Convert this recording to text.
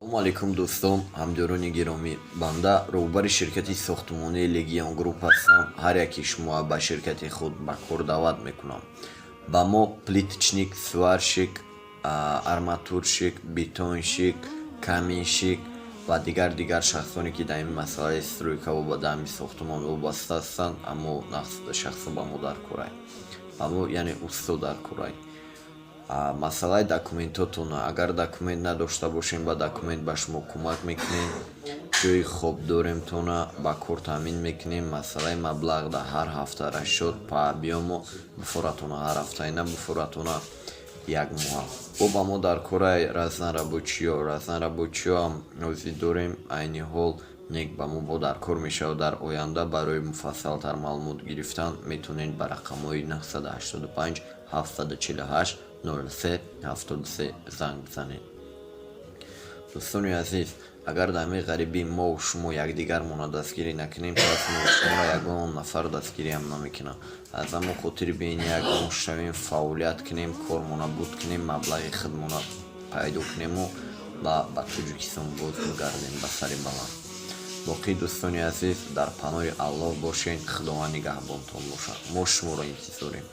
Салому алейкум, дӯстон, ҳамдиёрони гиромӣ. Банда роҳбари ширкати сохтмонии «Легион Групп» ҳастам. Ҳар яки шумо ба ширкати худ ба кор даъват мекунам. Ба мо плиточник, сварщик, арматурщик, бетонщик, каменщик ва дигар шахсоне, ки дар ин масъалаи стройка ва дар ҳамин сохтмон вобаста ҳастанд, аммо шахсо ба мо дар корай, ба мо, яъне усто дар корай. Масъалаи документотон: агар документ надошта бошем, ба документ ба шумо кӯмак мекунем. Ҷои хоб доремтона, ба кор таъмин мекунем. Масъалаи маблағ дар ҳар ҳафта расчёт по объёму буфоратона ҳар ҳафтаина, буфоратона як моҳа. Бо ба мо дар кораи разнорабочиё. Разнорабочиёам ҳозир дорем, айни ҳол нек ба мо бо дар кор мешавад. Дар оянда барои муфассалтар маълумот гирифтан метавонед ба рақамҳои 985 748 03 73 занг бизанед. Дӯстони азиз, агар дар ҳамин ғарибӣ мову шумо якдигармонро дастгирӣ накунем, пас мо шуморо ягон нафар дастгириам намекунад. Аз ҳамон хотири биен як муш шавем, фаъолият кунем, кормона буд кунем, маблағи худмона пайдо кунему ва ба Тоҷикистон боз бигардем ба сари баланд. Боқӣ, дӯстони азиз, дар паноҳи Аллоҳ бошед, Худованд нигаҳбонтон бошад. Мо шуморо интизорем.